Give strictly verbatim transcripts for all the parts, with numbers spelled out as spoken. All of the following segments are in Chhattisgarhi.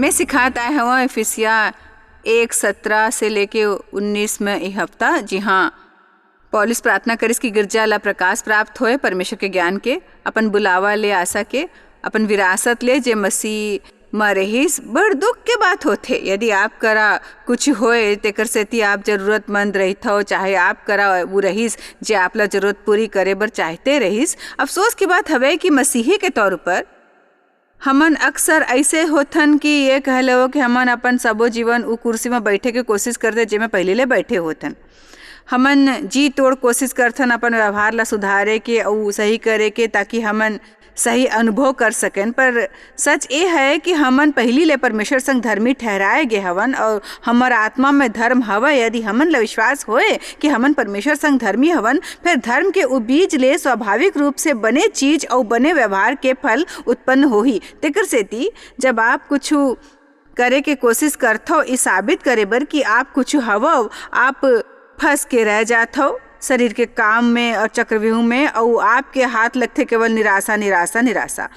मैं सिखात आए हवं इफिसिया एक सत्रह से लेके उन्नीस में ये हफ्ता। जी हाँ, पौलुस प्रार्थना करिस कि गिरजा ला प्रकाश प्राप्त होए, परमेश्वर के ज्ञान के, अपन बुलावा ले, आशा के, अपन विरासत ले, जे मसीह म रहिस। बड़ दुख के बात होथे, यदि आप करा कुछ होए, तेकर सेती आप जरूरतमंद रहिथव, चाहे आप करा वो रहिस, जे आप ला जरूरत पूरी करे बर चाहते रहिस। अफसोस की बात हवे कि मसीही के तौर पर हमन अक्सर ऐसे होथन कि ये कह लो कि हमन अपन सबो जीवन उ कुर्सी में बैठे के कोशिश करते, जेमे पहले ले बैठे होथन। हमन जी तोड़ कोशिश करथन अपन व्यवहार ला सुधारे के अउ सही करे के, ताकि हमन सही अनुभव कर सकेन। पर सच ए है कि हमन पहली ले परमेश्वर संग धर्मी ठहराए गे हवन और हमर आत्मा में धर्म हवय। यदि हमन ला विश्वास होए कि हमन परमेश्वर संग धर्मी हवन, फिर धर्म के उ बीज ले स्वाभाविक रूप से बने चीज अउ बने व्यवहार के फल उत्पन्न होही। तेकर सेती जब आप कुछु करे के कोशिश करथव, ई साबित करे बर कि आप कुछु हवव, आप फंस के रह जाथव शरीर के काम में और चक्रव्यूह में, अउ आपके हाथ लगथे केवल निराशा, निराशा, निराशा।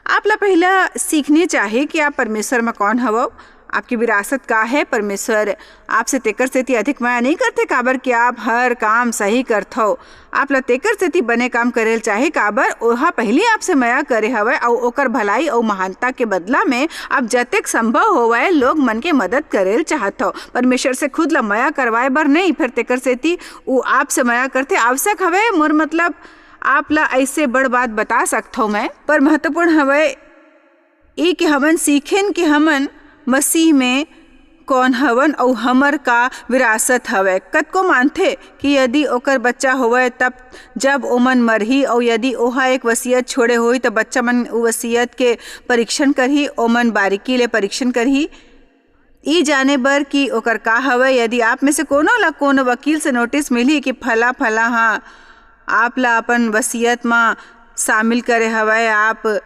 आप ला पहला सीखनी चाहिए कि आप परमेश्वर में कौन हवव, आपकी विरासत का है। परमेश्वर आपसे तेकर सेती अधिक मया नहीं करथे, काबर कि आप हर काम सही करथव। आप ला तेकर सेती बने काम करे ल चाही, काबर ओहा पहिली आपसे मया करे हवय अउ ओकर भलाई अउ महानता के बदला में आप जतेक संभव होवय लोग मन के मदद करे ल चाहत हव। परमेश्वर से खुद ला मया करवाए बर नहीं, फेर तेकर सेती उ आपसे मया करथे। आवश्यक हवय, मोर मतलब आप ला ऐसे बड़ बात बता सकथव मैं, पर महत्वपूर्ण हवय ई कि हमन सीखेन कि हमन मसीह में कौन हवन अउ हमर का विरासत हवय। कतको मानथे कि यदि ओकर बच्चा होवय, तब जब ओमन मरही अउ यदि ओहा एक वसीयत छोड़े होही, त बच्चा मन उ वसीयत के परीक्षण करही, ओमन बारीकी ले परीक्षण करही, ई जाने बर कि ओकर का हवय। यदि आप में से कोनो ला कोनो वकील से नोटिस मिलही कि फला फला हाँ आप ला अपन वसीयत म शामिल करे हवय, आप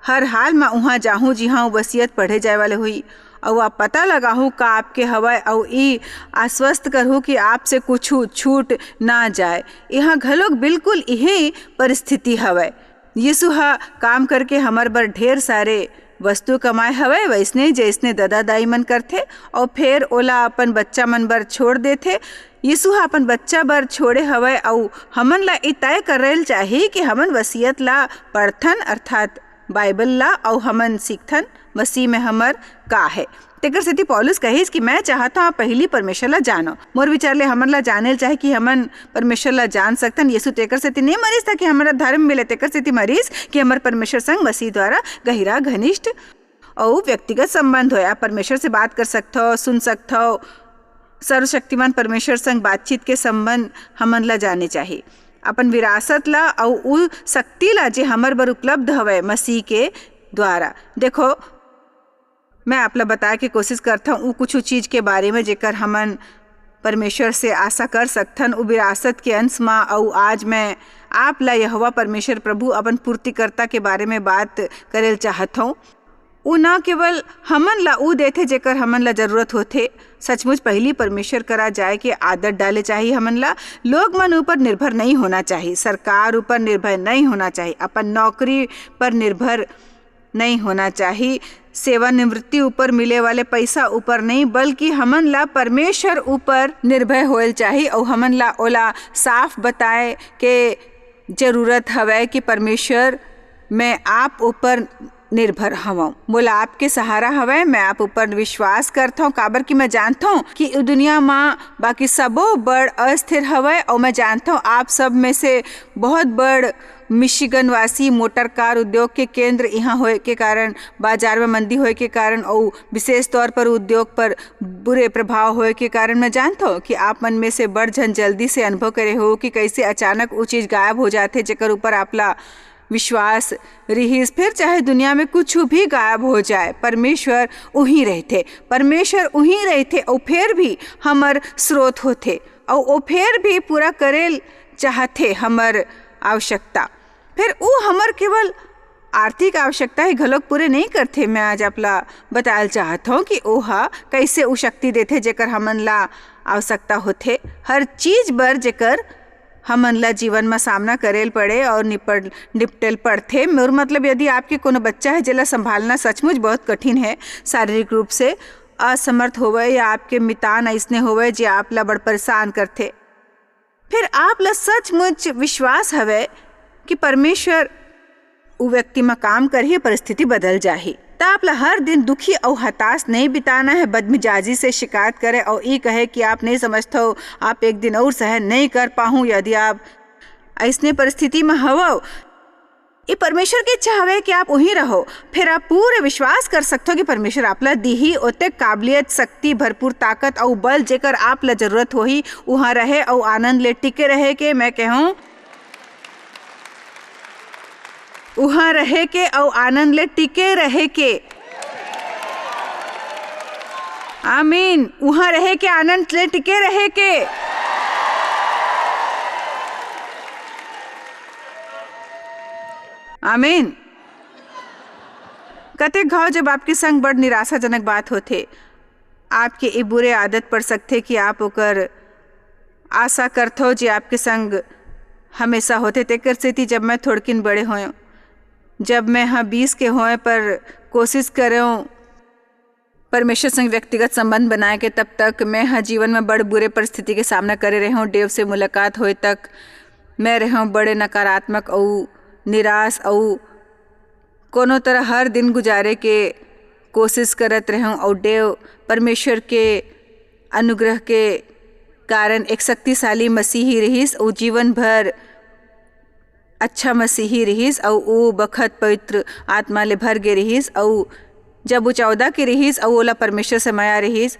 हर हाल म उहाँ जाहू जिहाँ वो वसीयत पढ़े जाए वाले होही, अउ आप पता लगाहू का आपके हवय, अउ ई आश्वस्त करहू कि आपसे कुछु छूट ना जाए। यहाँ घलोक बिल्कुल इहे परिस्थिति हवय। यीशु ह काम करके हमर बर ढेर सारे वस्तु कमाए हवय, वैसने जैसने ददा दाई मन करथे, अउ फेर ओला अपन बच्चा मन बर छोड़ देथे। यीशु ह अपन बच्चा बर छोड़े हवय, अउ हमन ला ई तय करे ल चाही कि हमन वसीयत ला पढ़थन, अर्थात बाइबल ला, अउ हमन सीखथन मसीह में हमर का है। तेकर सेती पौलुस कहिस कि मैं चाहत हूँ आप पहिली परमेश्वर ला जानो। मोर विचार ले हमन ला जाने ल चाहे कि हमन परमेश्वर ला जान सकथन। यीशु तेकर सेती नहीं मरिस ताकि हमरा धर्म मिले, तेकर सेती मरिस कि हमर परमेश्वर संग मसीह द्वारा गहिरा, घनिष्ठ अउ व्यक्तिगत संबंध होय। आप परमेश्वर से बात कर सकथव, सुन सकथव। सर्वशक्तिमान परमेश्वर संग बातचीत के संबंध हमन ला जाने चाही। अपन विरासत ला अउ उ शक्ति ला जे हमर बर उपलब्ध हवय मसीह के द्वारा। देखो, मैं आप ला बताए के कोशिश करथव उ कुछ चीज के बारे में जेकर हमन परमेश्वर से आशा कर सकथन। उ विरासत के अंश मा अउ आज मैं आप ला यहोवा परमेश्वर प्रभु अपन पूर्तिकर्ता के बारे में बात करे ल चाहत हूँ। उ न केवल हमन ला उ देथे जेकर हमन ला जरूरत होथे। सचमुच पहिली परमेश्वर करा जाए के आदत डाले चाही हमन ला। लोग मन ऊपर निर्भर नहीं होना चाही, सरकार ऊपर निर्भर नहीं होना चाही, अपन नौकरी पर निर्भर नहीं होना चाही, सेवानिवृत्ति ऊपर मिले वाले पैसा ऊपर नहीं, बल्कि हमन ला परमेश्वर ऊपर निर्भय होए ल चाही अउ हमन ला ओला साफ बताए के जरूरत हवय कि परमेश्वर, मैं आप ऊपर निर्भर हवं, मोला आपके सहारा हवय, मैं आप ऊपर विश्वास करथौं, काबर कि मैं जानथौं कि उ दुनिया म बाकी सबो बड़ अस्थिर हवय, अउ मैं जानथौं आप सब में से बहुत बड़ मिशिगन वासी मोटर कार उद्योग के केंद्र इहाँ होए के कारण, बाजार में मंदी होए के कारण, अउ विशेष तौर पर उद्योग पर बुरे प्रभाव होए के कारण मैं जानथौं कि आप मन में से बड़ झन जल्दी से अनुभव करे हो कि कैसे अचानक वो चीज गायब हो जाथे, जेकर ऊपर आपला विश्वास रिहिस। फिर चाहे दुनिया में कुछ भी गायब हो जाए, परमेश्वर उहीं रहथे, परमेश्वर उहीं रहथे, अउ फिर भी हमर स्रोत होथे, अउ वो फिर भी पूरा करे चाहथे हमर आवश्यकता। फिर उ हमर केवल आर्थिक आवश्यकता ही घलोक पूरे नहीं करथे। मैं आज आपला बतायल चाहत हौं कि ओहा कैसे उ शक्ति देथे, जेकर हमन ला आवश्यकता होथे। हर चीज बर जेकर हमन ला जीवन म सामना करे ल पड़े और निपट-, निपटे ल पड़थे। मोर मतलब, यदि आपके कोनो बच्चा है, जेला संभालना सचमुच बहुत कठिन है, शारीरिक रूप से असमर्थ होवे या आपके मितान अइसने होवे, जे आप ला बड़ परेशान करथे, फिर आप ला सचमुच विश्वास हवे कि परमेश्वर उ व्यक्ति म काम करही, परिस्थिति बदल जाही। त आप ला हर दिन दुखी अउ हताश नहीं बिताना है, बदमिजाजी से शिकायत करे अउ ई कहे कि आप नहीं समझथो, आप एक दिन और सहन नहीं कर पाहूं। यदि आप अइसने परिस्थिति म हवव, ई परमेश्वर के इच्छा हवे कि आप उहीं रहो, फिर आप पूरे विश्वास कर सकथो कि परमेश्वर आप ला दीही ओतेक काबिलियत, शक्ति, भरपूर ताकत अउ बल, जेकर आप ला जरूरत होही, उहाँ रहे अउ आनंद ले टिके रहे के। मैं कहूँ, उहाँ रहे के अउ आनंद ले टिके रहे के। आमीन। उहाँ रहे के, आनंद ले टिके रहे के। आमीन। कतेक घाव जब आपके संग बड़ निराशाजनक बात होथे, आपके ए बुरे आदत पड़ सकथे कि आप ओकर आशा करथो जे आपके संग हमेशा होथे। तेकर सेती जब मैं थोड़किन बड़े होय, जब मैं ह बीस के होय पर कोशिश करेंव परमेश्वर संग व्यक्तिगत संबंध बनाए के, तब तक मैं ह जीवन में बड़ बुरे परिस्थिति के सामना करे रहेंव। डेव से मुलाकात होए तक मैं रहेंव बड़े नकारात्मक अउ निराश अउ कोनो तरह हर दिन गुजारे के कोशिश करत रहेंव। अउ डेव परमेश्वर के अनुग्रह के कारण एक शक्तिशाली मसीही रहिस अउ जीवन भर अच्छा मसीही रहिस अउ ओ बखत पवित्र आत्मा ले भर गे रहिस। अउ जब ओ चौदह के रहिस अउ ओला परमेश्वर से मया रहिस,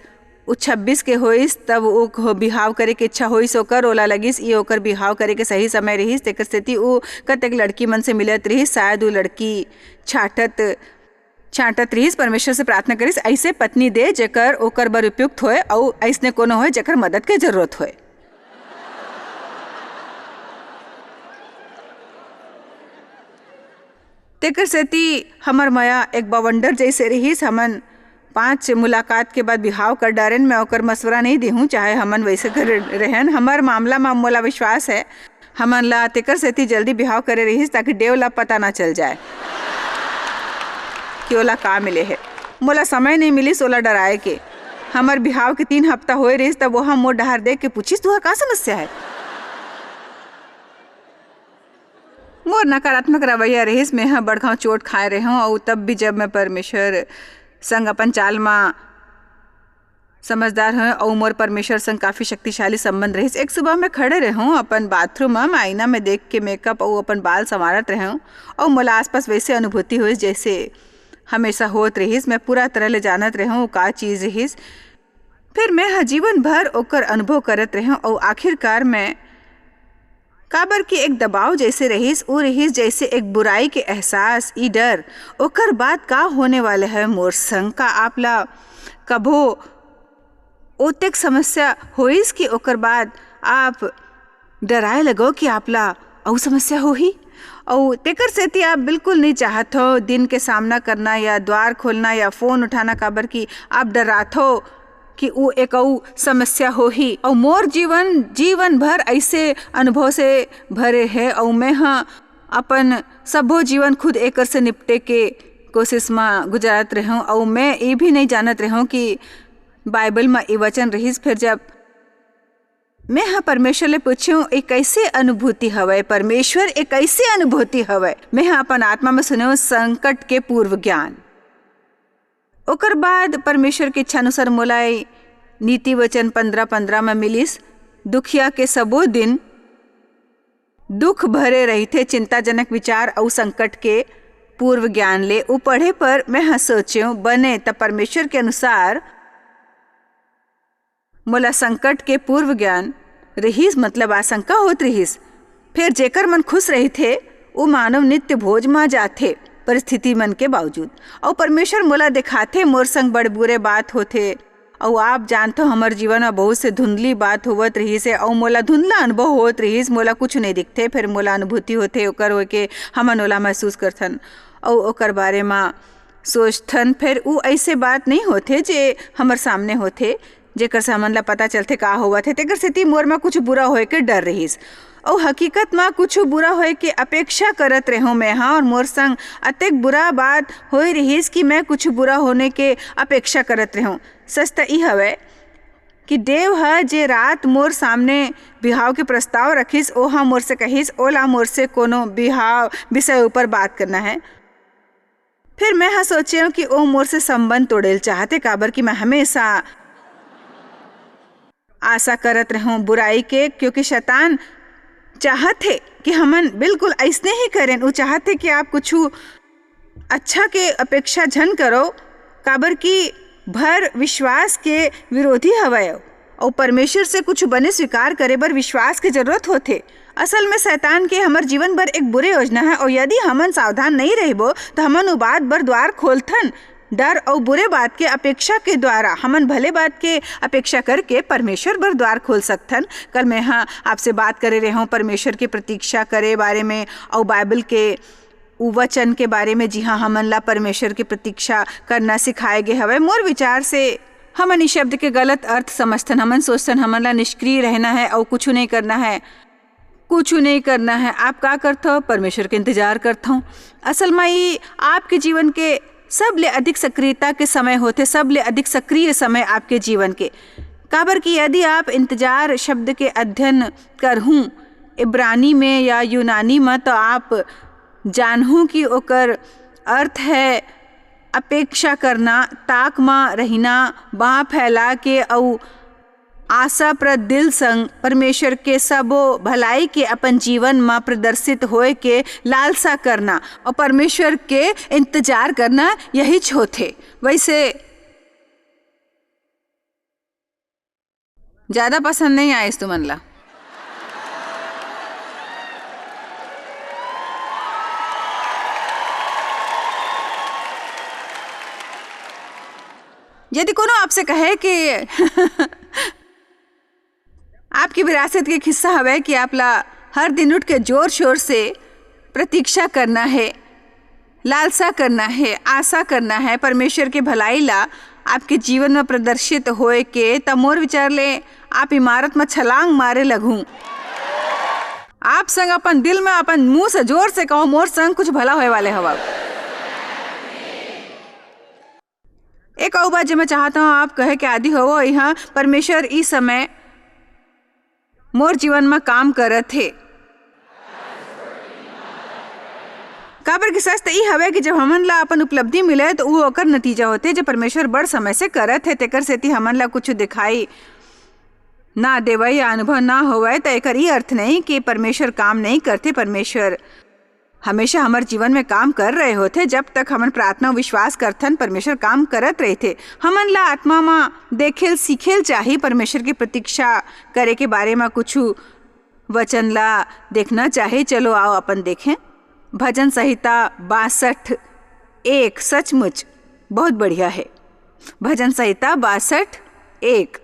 ओ छब्बीस के होइस, तब ओ घ-, बिहाव करे के इच्छा होइस ओकर, ओला लगिस, ई ओकर बिहाव करे के सही समय रहिस। तेकर सेती ओ कतेक लड़की मन से मिलत रहिस, शायद ओ लड़की छांटत, छांटत रहिस, परमेश्वर से प्रार्थना करिस, "अइसे पत्नी दे, जेकर ओकर बर उपयुक्त होय, अउ अइसने कोनो होय, जेकर मदद के जरूरत होय।" तेकर सेती हमर मया एक बवंडर जइसे रिहिस। हमन पांच मुलाकात के बाद बिहाव कर डारेन। मैं ओकर मशवरा नइ देहूं, चाहे हमन वइसे कर रहन। हमर मामला म मोला विश्वास हे, हमन ला तेकर सेती जल्दी बिहाव करे रिहिस, ताकि डेव ला पता ना चल जाए कि ओला का मिले हे। मोला समय नइ मिलिस ओला डराए के। हमर बिहाव के तीन हफ्ता होए रिहिस, तब ओहा मोर डहार देख के पूछिस, "तुंहर का समस्या हे?" मोर नकारात्मक रवैया रहिस, मेंह बड़घांव चोट खाए रेहेंव, अउ तब भी जब मैं परमेश्वर संग अपन चाल म समझदार हों अउ मोर परमेश्वर संग काफी शक्तिशाली संबंध रहिस। एक सुबह मैं खड़े रेहेंव अपन बाथरूम म, मैं आईना में देख के मेकअप अउ अपन बाल संवारत रेहेंव अउ मोला आसपास वइसे अनुभूति होइस, जइसे हमेशा होत रहिस। मैं पूरा तरह ले जानत रेहेंव का चीज रहिस। फिर मैं ह जीवन भर ओकर अनुभव करत रेहेंव अउ आखिरकार मैं काबर कि एक दबाव जइसे रहिस, वो रहिस जइसे एक बुराई के एहसास, ई डर, ओकर बाद का होने वाले हे मोर संग? का आप ला कभो ओतेक समस्या होइस कि ओकर बाद आप डराए लगो कि आप ला अउ समस्या होही? अउ तेकर सेती आप बिल्कुल नइ चाहत हो दिन के सामना करना या द्वार खोलना या फोन उठाना, काबर कि आप डराथो कि ऊ एक अउ समस्या होही। अउ मोर जीवन, जीवन भर अइसे अनुभव से भरे हे, अउ मैं ह अपन सब्बो जीवन खुद एकर से निपटे के कोशिश म गुजारत रेहेंव। अउ मैं ये भी नइ जानत रेहेंव कि बाइबल म ये वचन रहिस। फिर जब मैं ह परमेश्वर ले पूछेंव, "ये कइसे अनुभूति हवय परमेश्वर? ये कइसे अनुभूति हवय?" मैं ह अपन आत्मा म सुनेंव, "संकट के पूर्व ज्ञान।" ओकर बाद परमेश्वर के इच्छा अनुसार मोला ये नीति वचन पन्द्रह पन्द्रह म मिलिस, "दुखिया के सबो दिन दुख भरे रहिथे, चिंताजनक विचार अउ संकट के पूर्व ज्ञान ले।" ऊ पढ़े पर मैं ह सोचेंव, "बने, त परमेश्वर के अनुसार मोला संकट के पूर्व ज्ञान रिहिस, मतलब आशंका होत रिहिस।" फेर जेकर मन खुश रहिथे, वो मानव नित्य भोज म जाथे, परिस्थिति मन के बावजूद। अउ परमेश्वर मोला देखाथे, मोर संग बड़ बुरे बात होथे। अउ आप जानथो, हमर जीवन म बहुत से धुंधली बात होवत रिहिस हे, अउ मोला धुंधला अनुभव होत रिहिस, मोला कुछ नइ दिखथे। फेर मोला अनुभूति होथे, ओकर होके हमन ओला महसूस करथन। अउ ओकर बारे म सोचथन, फेर ऊ अइसे बात नइ होथे, जे हमर सामने होथे। जेकर से हमन ला पता चलथे का होवत हे, तेकर सेती मोर म कुछ बुरा होए के डर रहिस। अउ हकीकत म कुछ बुरा होए के अपेक्षा करत रेहों मैं हा, और मोर संग अतेक बुरा बात होए रहिस कि मैं कुछ बुरा होने के अपेक्षा करत रेहों। सच त ई हवय कि देव ह जे रात मोर सामने बिहाव के प्रस्ताव रखिस, ओहा मोर से कहिस, "ओला मोर से कोनो बिहाव विषय ऊपर बात करना है।" फिर मैं ह सोचेंव कि ओ मोर से संबंध तोड़ेल चाहथे, काबर कि मैं हमेशा आशा करत रहूं बुराई के, क्योंकि शैतान चाहत हे कि हमन बिल्कुल अइसने ही करें। वो चाहत हे कि आप कुछ अच्छा के अपेक्षा झन करो, काबर कि भर विश्वास के विरोधी हवय, अउ परमेश्वर से कुछ बने स्वीकार करे बर विश्वास के जरूरत होथे। असल में शैतान के हमर जीवन बर एक बुरे योजना है, और यदि हमन सावधान नहीं रहबो, तो हमन उ बात बर द्वार खोलथन। डर अउ बुरे बात के अपेक्षा के द्वारा हमन भले बात के अपेक्षा करके परमेश्वर बर द्वार खोल सकथन। कल मैं हा आपसे बात करे रहे हूँ परमेश्वर के प्रतीक्षा करे बारे में, अउ बाइबल के उ वचन के बारे में, जिहाँ हमन ला परमेश्वर के प्रतीक्षा करना सिखाए गे हवय। मोर विचार से हमन इस शब्द के गलत अर्थ समझथन। हमन सोचथन हमन ला निष्क्रिय रहना है अउ कुछ नहीं करना है, कुछ नहीं करना है। आप का करथव? परमेश्वर के इंतजार करथव। असल में ई आपके जीवन के सबले अधिक सक्रियता के समय होथे, सबले अधिक सक्रिय समय आपके जीवन के। काबर कि यदि आप इंतजार शब्द के अध्ययन करहूँ इब्रानी में या यूनानी में, तो आप जानहूँ कि ओकर अर्थ है अपेक्षा करना, ताक म रहिना, बाँह फैला के अउ आशा प्रद दिल संग परमेश्वर के सबो भलाई के अपन जीवन म प्रदर्शित होए के लालसा करना अउ परमेश्वर के इंतजार करना, यहीच होथे। वैसे ज्यादा पसंद नहीं आइस तुमन ला। यदि कोनो आपसे कहे कि आपकी विरासत के एक हिस्सा हवे कि आप ला हर दिन उठ के जोर शोर से प्रतीक्षा करना है, लालसा करना है, आशा करना है परमेश्वर के भलाई ला आपके जीवन में प्रदर्शित होए के, त मोर विचार ले आप इमारत में छलांग मारे लगहू। आप संग अपन दिल में, अपन मुंह से जोर से कहो, "मोर संग कुछ भला होए वाले हवा।" एक अउ बात जे मैं चाहत हूँ आप कहे के आदि होवो, यहाँ परमेश्वर ई समय मोर जीवन म काम करत हे। काबर कि सच त ई हवय कि जब हमन ला अपन उपलब्धि मिले, त ऊ ओकर नतीजा होथे, जे परमेश्वर बड़ समय से करत हे, तेकर सेती हमन ला कुछ दिखाई ना देवय या अनुभव ना होवय, त एकर ई अर्थ नहीं कि परमेश्वर काम नहीं करथे। परमेश्वर हमेशा हमर जीवन में काम कर रहे होथे। जब तक हमन प्रार्थना अउ विश्वास करथन, परमेश्वर काम करत रहिथे। हमन ला आत्मा म देखेल सीखेल चाही, परमेश्वर की प्रतीक्षा करे के बारे म कुछु वचन ला देखना चाही। चलो आओ अपन देखें। भजन संहिता बासठ एक सचमुच बहुत बढ़िया है। भजन संहिता बासठ एक।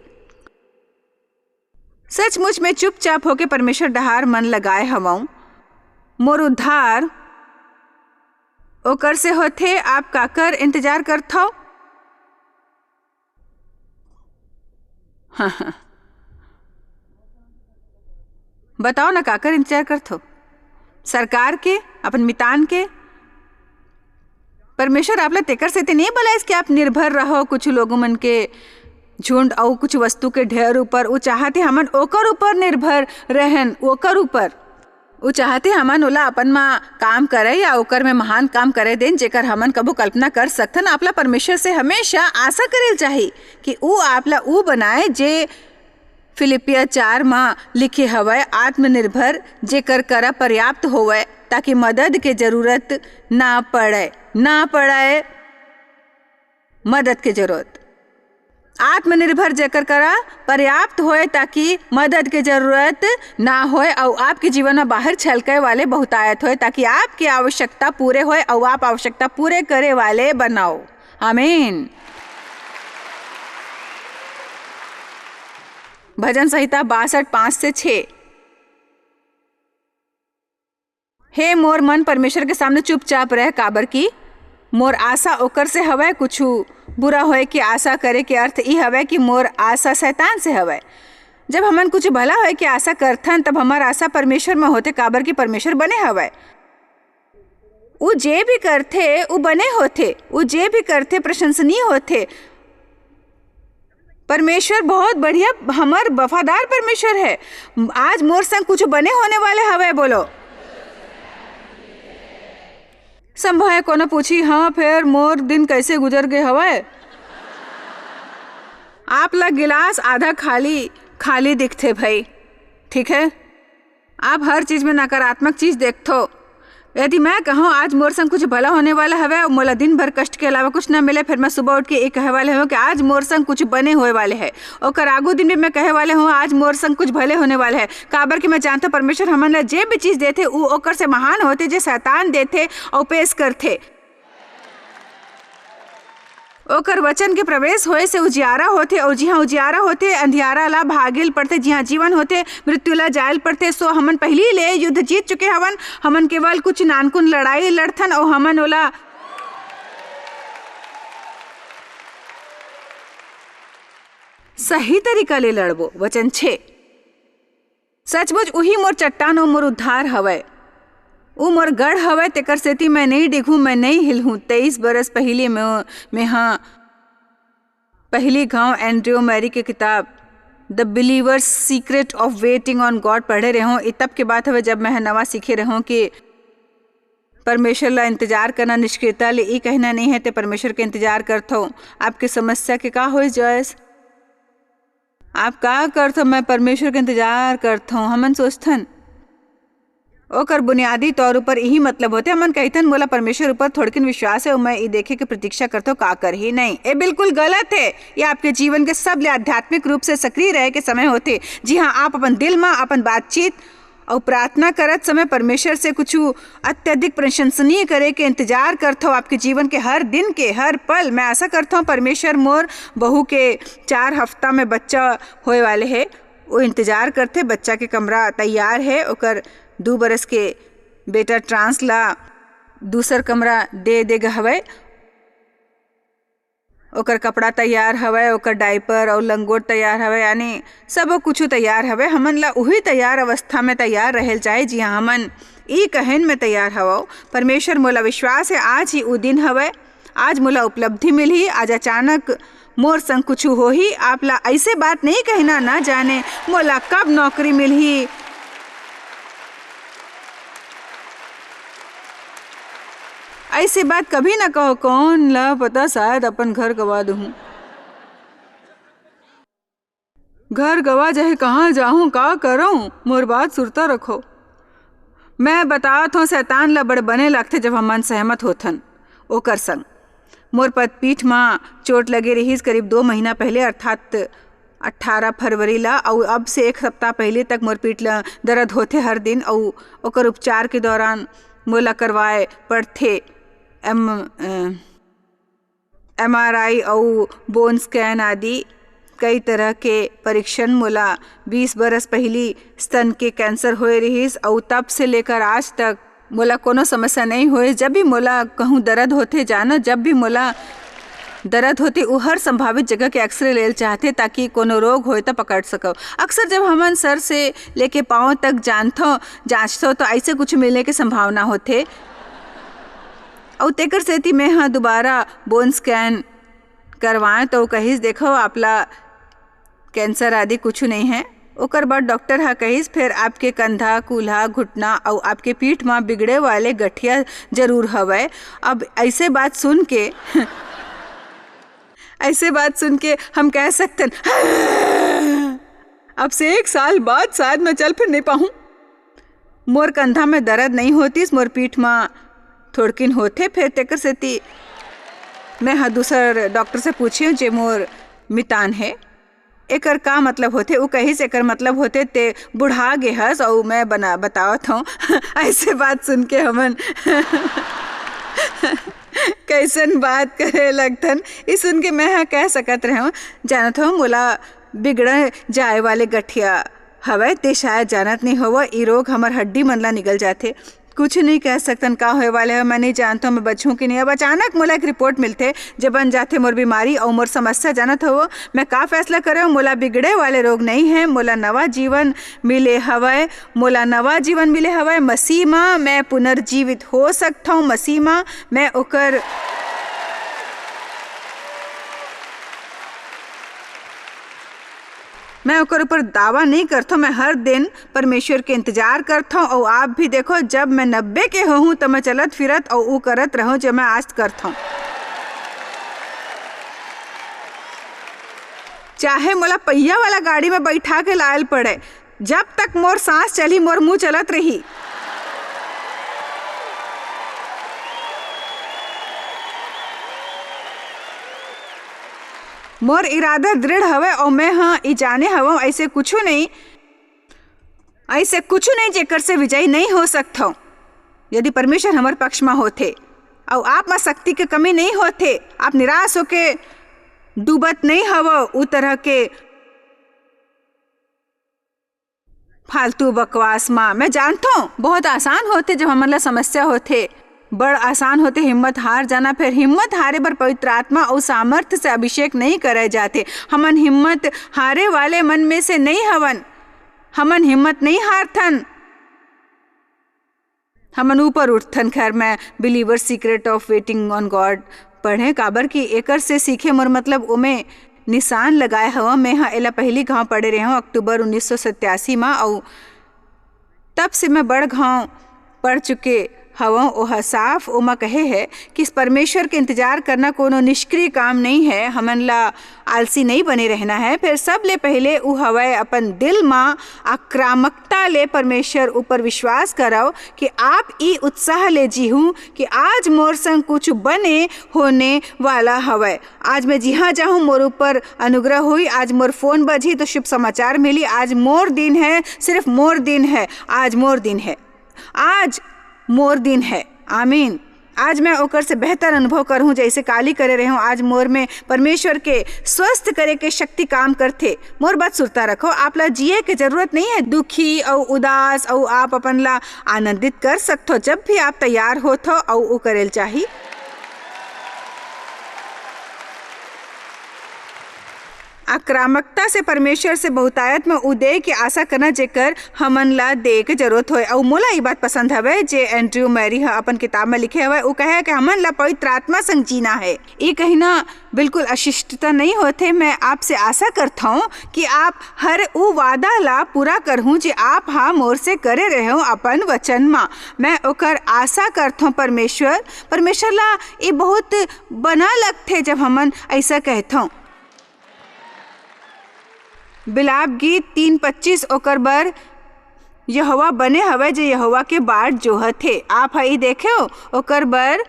सचमुच में चुपचाप होके परमेश्वर डहार मन लगाए हवंव। मोर उद्धार ओकर से होथे, आप काकर इंतजार करथव? बताओ ना, काकर इंतजार करथव? सरकार के, अपन मितान के? परमेश्वर आप ला तेकर सेती नहीं बलाइस कि आप निर्भर रहो कुछ लोगों मन के झुंड अउ कुछ वस्तु के ढेर ऊपर। वो चाहत हे हमन ओकर ऊपर निर्भर रहन, ओकर ऊपर। वो चाहत हे हमन ओला अपन म काम करे या ओकर में महान काम करे देन, जेकर हमन कभू कल्पना कर सकथन। आप ला परमेश्वर से हमेशा आशा करेल चाही कि वो आप ला वो बनाए, जे फिलिपिया चार म लिखे हवय, "आत्मनिर्भर, जेकर करा पर्याप्त होवय, ताकि मदद के जरूरत ना पड़य, ना पड़य।" मदद के जरूरत। आत्मनिर्भर जेकर करा पर्याप्त होए, ताकि मदद के जरूरत ना होए अउ आपके जीवन में बाहर छलके वाले बहुतायत होए, ताकि आपके आवश्यकता पूरे होए अउ आप आवश्यकता पूरे करे वाले बनाओ। आमीन। भजन संहिता बासठ पाँच से छः। हे मोर मन, परमेश्वर के सामने चुपचाप रह, काबर कि मोर आशा ओकर से हवय, कुछु बुरा होए के आशा करे के अर्थ ई हवय कि मोर आशा शैतान से हवय। जब हमन कुछ भला होए के आशा करथन, तब हमर आशा परमेश्वर म होथे, काबर कि परमेश्वर बने हवय। उ जे भी करथे, उ बने होथे। उ जे भी करथे, प्रशंसनीय होथे। परमेश्वर बहुत बढ़िया, हमर वफादार परमेश्वर है। आज मोर संग कुछ बने होने वाले हवय, बोलो। संभव है कोनो पूछी, "हाँ, फेर मोर दिन कैसे गुजर गे हवय?" आप ला गिलास आधा खाली, खाली दिखथे भाई, ठीक है? आप हर चीज में नकारात्मक चीज देखथो। यदि मैं कहूँ, "आज मोर संग कुछ भला होने वाला हवय, मोला दिन भर कष्ट के अलावा कुछ न मिले," फिर मैं सुबह उठ के ये कहे वाले हूँ कि आज मोर संग कुछ बने होए वाले है। ओकर आगू दिन भी मैं कहे वाले हूँ, "आज मोर संग कुछ भले होने वाले है," काबर कि मैं जानता परमेश्वर हमन ला जे भी चीज देथे, उ ओकर से महान होथे, जे शैतान देथे अउ पेश करथे। ओकर वचन के प्रवेश होए से उजियारा होथे, अउ जिहां उजियारा होथे, अंधियारा ला भागिल पड़थे, जिहां जीवन होथे, मृत्यु ला जायल पड़थे। सो हमन पहिली ले युद्ध जीत चुके हवन। हमन केवल कुछ नानकुन लड़ाई लड़थन, अउ हमन ओला सही तरीका ले लड़बो। वचन छे। सचमुच उही मोर चट्टान अउ मोर उद्धार हवय। उ मोर गढ़ हवय, तेकर सेती मैं नइ डिगहूं, मैं नइ हिलहूं। तेईस बरस पहिली मैं, मेहा पहिली घांव एंड्रयू मैरी के किताब The Believer's Secret of Waiting on God पढ़े रेहों। ए तब के बात हवय, जब मैं ह नवा सीखे रेहों कि परमेश्वर ला इंतजार करना निष्क्रियता ले ई कहना नइ हे, ते परमेश्वर के इंतजार करथो। आपके समस्या के का होइस, जॉयस? आप का करथो? मैं परमेश्वर के इंतजार करथो। हमन सोचथन, ओकर बुनियादी तौर ऊपर इही मतलब होथे। हमन कहिथन, "मोला परमेश्वर ऊपर थोड़किन विश्वास हे, अउ मैं ई देखे के प्रतीक्षा करथो, का करही?" नहीं, ए बिल्कुल गलत हे। ये आपके जीवन के सबले आध्यात्मिक रूप से सक्रिय रहे के समय होथे, जिहां आप अपन दिल म, अपन बातचीत अउ प्रार्थना करत समय परमेश्वर से कुछु अत्यधिक प्रशंसनीय करे के इंतजार करथव। आपके जीवन के हर दिन के हर पल, मैं आशा करथव, परमेश्वर मोर बहू के चार हफ्ता में बच्चा होए वाले हे, वो इंतजार करथे। बच्चा के कमरा तैयार हे, ओकर दू बरस के बेटा ट्रांस ला दूसर कमरा दे दे ग हवय। ओकर कपड़ा तैयार हवय, ओकर डायपर अउ लंगोट तैयार हवय, यानी सबो कुछु तैयार हवय। हमन ला उही तैयार अवस्था में तैयार रहेल चाही, जिहां हमन ई कहन में तैयार हवव, "परमेश्वर, मोला विश्वास हे, आज ही उ दिन हवय, आज मोला उपलब्धि मिलही, आज अचानक मोर संग कुछु होही।" आप ला ऐसे बात नहीं कहना, "ना जाने मोला कब नौकरी मिलही।" ऐसे बात कभी ना कहो, कौन ला पता, शायद अपन घर गवा दूं। घर गवा जाही, कहाँ जाहूं, का करऊं, मोर बात सुरता रखो। मैं बतात हूं, शैतान ला बड़ बने लगथे, जब हमन सहमत होथन ओकर संग। मोर पत-, पीठ म चोट लगे रिहिस करीब दो महीना पहले, अर्थात अट्ठारह फरवरी ला, अउ अब से एक सप्ताह पहले तक मोर पीठ ला दर्द होथे हर दिन, अउ ओकर उपचार के दौरान मोला करवाए पड़थे एम-, अ, एम आर आई अउ बोन स्कैन आदि कई तरह के परीक्षण। मोला बीस बरस पहिली स्तन के कैंसर होए रिहिस, अउ तब से लेकर आज तक मोला कोनो समस्या नहीं होए। जब भी मोला कहूँ दर्द होथे, जानो, जब भी मोला दर्द होथे, उ हर संभावित जगह के एक्सरे लेल चाहथे, ताकि कोनो रोग होए त पकड़ सकव। अक्सर जब हमन सर से लेके पाँव तक जानथो, जांचथो, तो ऐसे कुछ मिलने के संभावना होथे। अउ तेकर सेती मैं ह दोबारा बोन स्कैन करवाएं, तो कहिस, "देखो, आपला कैंसर आदि कुछु नहीं है।" ओकर बाद डॉक्टर ह कहिस, "फेर आपके कंधा, कूल्हा, घुटना अउ आपके पीठ म बिगड़े वाले गठिया जरूर हवय।" अब ऐसे बात सुन के, ऐसे बात सुन के हम कह सकथन, "अब से एक साल बाद शायद मैं चल फिर नहीं पाऊँ।" मोर कंधा में दर्द नहीं होतिस, मोर पीठ म थोड़किन होथे, फेर तेकर सेती मैं ह दूसर डॉक्टर से पूछेंव, जे मोर मितान हे, "एकर का मतलब होथे?" उ कहिस, "एकर मतलब होथे, ते बुढ़ा गे हस, अउ मैं बना, बतावत हूँ।" ऐसे बात सुन के हमन कैसन बात करे लगथन, ई सुन के मैं ह कह सकत रहूँ, "जानत हूँ, मोला बिगड़ जाए वाले गठिया हवय, ते शायद जानत नहीं होवय, ई रोग हमर हड्डी मन ला निगल जाथे।" कुछ नहीं कह सकतन का होए वाले हे, मैं नहीं जानत हूँ मैं बचहूँ कि नहीं। अब अचानक मोला एक रिपोर्ट मिलथे, जे बन जाथे मोर बीमारी अउ मोर समस्या। जानत हवो मैं का फैसला करे हूँ? मोला बिगड़े वाले रोग नहीं है, मोला नवा जीवन मिले हवय, मोला नवा जीवन मिले हवय मसीह मा। मैं पुनर्जीवित हो सकत हूँ मसीह मा। मैं ओकर मैं ओकर ऊपर दावा नहीं करथों। मैं हर दिन परमेश्वर के इंतजार करथों, अउ आप भी देखो, जब मैं नब्बे के होहूँ, त मैं चलत फिरत अउ ऊ करत रहूँ, जो मैं आज करथों। चाहे मोला पहिया वाला गाड़ी में बैठा के लायल पड़े, जब तक मोर सांस चली, मोर मुंह चलत रही। मोर इरादा दृढ़ हवय, अउ मैं ह ई जाने हवं, ऐसे कुछु नहीं, ऐसे कुछु नहीं, जेकर से विजयी नहीं हो सकथव। यदि परमेश्वर हमर पक्ष म होथे, अउ आप म शक्ति के कमी नहीं होथे, आप निराश होके डूबत नहीं हवव, उ तरह के फालतू बकवास मा। मैं जानथों, बहुत आसान होथे, जब हमन ला समस्या होथे, बड़ आसान होथे हिम्मत हार जाना। फिर हिम्मत हारे बर पवित्र आत्मा अउ सामर्थ्य से अभिषेक नहीं करे जाथे। हमन हिम्मत हारे वाले मन में से नहीं हवन। हमन हिम्मत नहीं हारथन। हमन ऊपर उठथन। खैर, मैं Believer Secret of Waiting on God पढ़े, काबर कि एकर से सीखे मोर मतलब ओमे निशान लगाए हवं। मैं ह एला पहिली घांव पढ़े रेहेंव अक्टूबर उन्नीस सौ सत्यासी मा, अउ तब से मैं बड़ घांव पढ़ चुके हवं। ओह साफ ओमा कहे हे कि परमेश्वर के इंतजार करना कोनो निष्क्रिय काम नहीं है। हमन ला आलसी नहीं बने रहना है। फिर सब ले पहले उ हवय अपन दिल मा आक्रामकता ले परमेश्वर ऊपर विश्वास करव कि आप ई उत्साह ले जीहू कि आज मोर संग कुछ बने होने वाला हवय। आज मैं जिहाँ जाहूँ मोर ऊपर अनुग्रह होई। आज मोर फोन बजही तो शुभ समाचार मिली। आज मोर दिन है, सिर्फ मोर दिन है, आज मोर दिन है, आज मोर दिन है। आमीन। आज मैं ओकर से बेहतर अनुभव करहूँ, जैसे काली करे रहेहूँ। आज मोर में परमेश्वर के स्वस्थ करे के शक्ति काम करथे। मोर बात सुरता रखो, आप ला जिए के जरूरत नहीं है दुखी अउ उदास, अउ आप अपन ला आनंदित कर सकथो, जब भी आप तैयार होथो अउ उ करेल चाही। आक्रामकता से परमेश्वर से बहुतायत में उ दे के आशा करना, जेकर हमन ला दे के जरूरत होय। अउ मोला ई बात पसंद हवय, जे एंड्रयू मैरी ह अपन किताब में लिखे हवय। उ कहे कि हमन ला पवित्र आत्मा संग जीना है। ई कहना बिल्कुल अशिष्टता नहीं होथे। मैं आपसे आशा करथौं कि आप हर उ वादा ला पूरा करहूं, जे आप हा मोर से करे रहेव अपन वचन मा। मैं ओकर आशा करथौं परमेश्वर। परमेश्वर ला ई बहुत बना लगथे, जब हमन ऐसा कहथौं। बिलाप गीत तीन पच्चीस, ओकर बर यहोवा बने हवय, जे यहोवा के बाट जोहत हे। आप ह ई देखेव, ओकर बर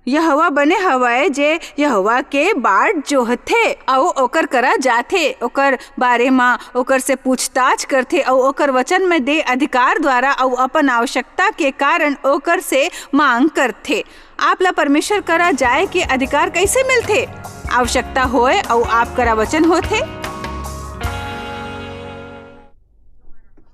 यहोवा बने हवय, जे यहोवा के बाट जोहथे अउ ओकर करा जाथे, ओकर बारे म ओकर से पूछताछ करथे अउ ओकर वचन में दे अधिकार द्वारा अउ अपन आवश्यकता के कारण ओकर से मांग करथे। आप ला परमेश्वर करा जाए के अधिकार कैसे मिलथे? आवश्यकता होए अउ आप करा वचन होथे।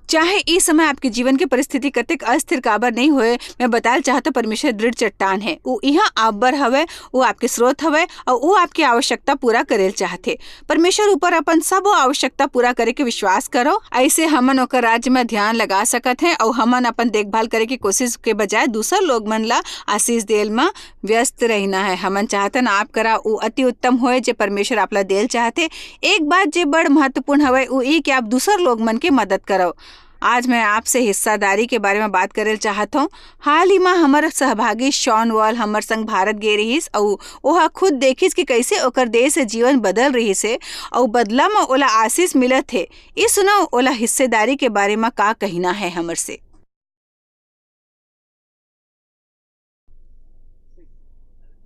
चाहे ई समय आपके जीवन के परिस्थिति कतेक अस्थिर काबर नहीं होए, मैं बताल चाहत हूं, परमेश्वर दृढ़ चट्टान है। वो इहाँ आप बर हवय, वो आपके स्रोत हवय, अउ वो आपके आवश्यकता पूरा करेल चाहथे। परमेश्वर ऊपर अपन सबो आवश्यकता पूरा करे के विश्वास करो। ऐसे हमन ओकर राज्य में ध्यान लगा सकत हैं, अउ हमन अपन देखभाल करे के कोशिश के बजाय दूसर लोग मन ला आशीष देल में व्यस्त रहना है। हमन चाहतन आप करा उ अति उत्तम होए, जे परमेश्वर आप ला देल चाहथे। एक बात जे बड़ महत्वपूर्ण हवय, उ ई कि आप दूसर लोग मन के मदद करव। आज मैं आपसे हिस्सेदारी के बारे में बात करेल चाहत हूँ। हाल ही में हमर सहभागी शॉन वॉल हमर संग भारत गे रहिस, अउ ओहा खुद देखिस कि कैसे ओकर देश से जीवन बदल रहिस हे, अउ बदला में ओला आशीष मिलत हे। ई सुनव, ओला हिस्सेदारी के बारे में का कहना है हमर से।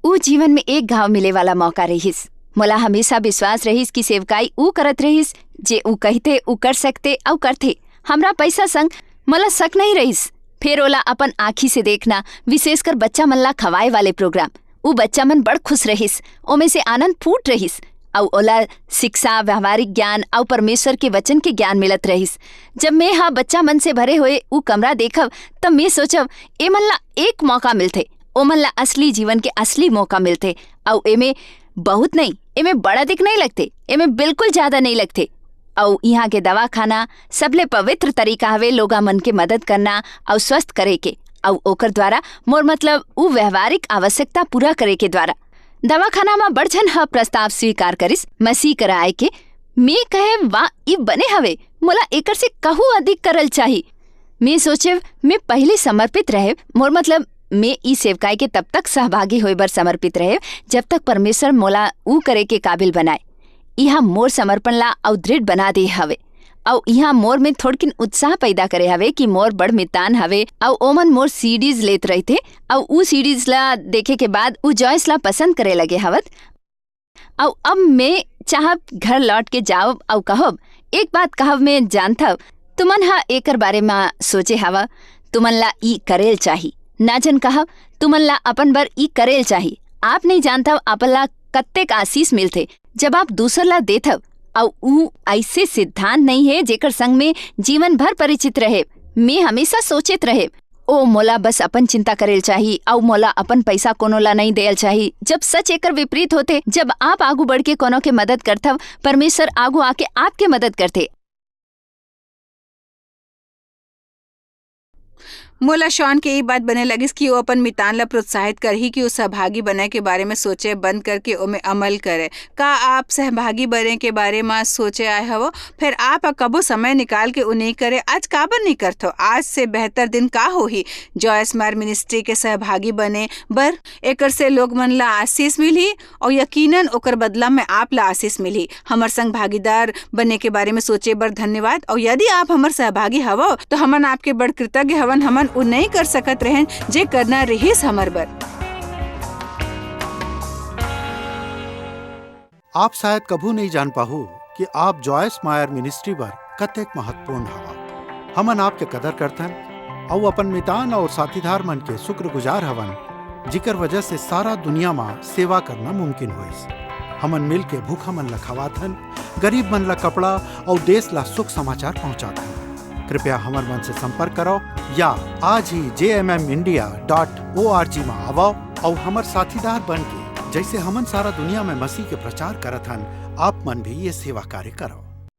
ऊ जीवन में एक घाव मिले वाला मौका रहिस। मोला हमेशा विश्वास रहिस कि सेवकाई ऊ करत रहिस, जे ऊ कहिथे, ऊ कर सकथे अऊ करथे। हमरा पैसा संग मोला शक नहीं रहिस। फेर ओला अपन आँखी से देखना, विशेषकर बच्चा मन ला खवाए वाले प्रोग्राम, ऊ बच्चा मन बड़ खुश रहिस, ओमे से आनंद फूट रहिस। अउ ओला शिक्षा, व्यवहारिक ज्ञान अउ परमेश्वर के वचन के ज्ञान मिलत रहिस। जब मैं हा बच्चा मन से भरे होए उ कमरा देखव, त मैं सोचव, ए मन ला एक मौका मिलथे, ओमन ला असली जीवन के असली मौका मिलथे। अउ एमे बहुत नहीं, एमे बड़ा दिक नहीं लगथे, एमे बिल्कुल ज्यादा नहीं लगथे। अउ इहाँ के दवाखाना सबले पवित्र तरीका हवे लोगा मन के मदद करना अउ स्वस्थ करे के, अउ ओकर द्वारा मोर मतलब उ व्यवहारिक आवश्यकता पूरा करे के द्वारा। दवाखाना म बड़ झन ह प्रस्ताव स्वीकार करिस मसीह करा आए के। मैं कहे, "वाह, ई बने हवे, मोला एकर से कहूँ अधिक करल चाही।" मैं सोचे, मैं पहले समर्पित रहे, मोर मतलब, मैं ई सेवकाई के तब तक सहभागी होए बर समर्पित रहे, जब तक परमेश्वर मोला ऊ करे के काबिल बनाए। इहाँ मोर समर्पण ला अउ दृढ़ बना दे हवे। अउ इहाँ मोर में थोड़किन उत्साह पैदा करे हवे कि मोर बड़ मितान हवे, अउ ओमन मोर सीडीज लेत रहिथे, अउ ऊ सीडीज ला देखे के बाद ऊ जॉयस ला पसंद करे लगे हवत। अउ अब मैं चाहब घर लौट के जावब अउ कहब, एक बात कहब मैं जानथव, तुमन ह एकर बारे म सोचे हव, तुमन ला ई करेल चाही। ना जन कहव, तुमन ला अपन बर ई करेल चाही। आप नहीं जानथव, आप ला कत्तेक आशीष मिलथे, जब आप दूसर ला देथव। अउ ऊ ऐसे सिद्धांत नहीं है, जेकर संग में जीवन भर परिचित रहे। मैं हमेशा सोचत रहे, "ओ, मोला बस अपन चिंता करेल चाही, अउ मोला अपन पैसा कोनो ला नहीं देल चाही।" जब सच एकर विपरीत होथे, जब आप आगू बढ़ के कोनो के मदद करथव, परमेश्वर आगू आके आपके मदद करथे। मोला शॉन के ई बात बने लगिस कि वो अपन मितान ला प्रोत्साहित करही कि वो सहभागी बने के बारे में सोचे बंद करके ओमे अमल करे। का आप सहभागी बने के बारे में सोचे आए हवो? फिर आप ह कबो समय निकाल के वो नहीं करे, आज काबर नहीं करथो? आज से बेहतर दिन का होही जॉयस मायर मिनिस्ट्री के सहभागी बने बर? एकर से लोग मन ला आशीष मिलही और यकीनन ओकर बदला में आप ला आशीष मिलही। हमर संग भागीदार बने के बारे में सोचे बर धन्यवाद। और यदि आप हमर सहभागी हवो, तो हमन आपके बड़ कृतज्ञ हवन। हमन उ नहीं कर सकत रहेन, जे करना रहिस हमर बर। आप शायद कभू नहीं जान पाहू कि आप जॉयस मायर मिनिस्ट्री बर कतेक महत्वपूर्ण हवा। हमन आपके कदर करथन अउ अपन मितान और साथीदार मन के शुक्रगुजार हवन, जिकर वजह से सारा दुनिया म सेवा करना मुमकिन होइस। हमन मिल के भूखा मन ला खवाथन, गरीब मन ला कपड़ा और देश ला सुख समाचार पहुंचाथन। कृपया हमर मन से संपर्क करो या आज ही जे M M India dot O R G म आवो और हमर साथीदार बन के, जैसे हमन सारा दुनिया में मसीह के प्रचार करत हन, आप मन भी ये सेवा कार्य करो।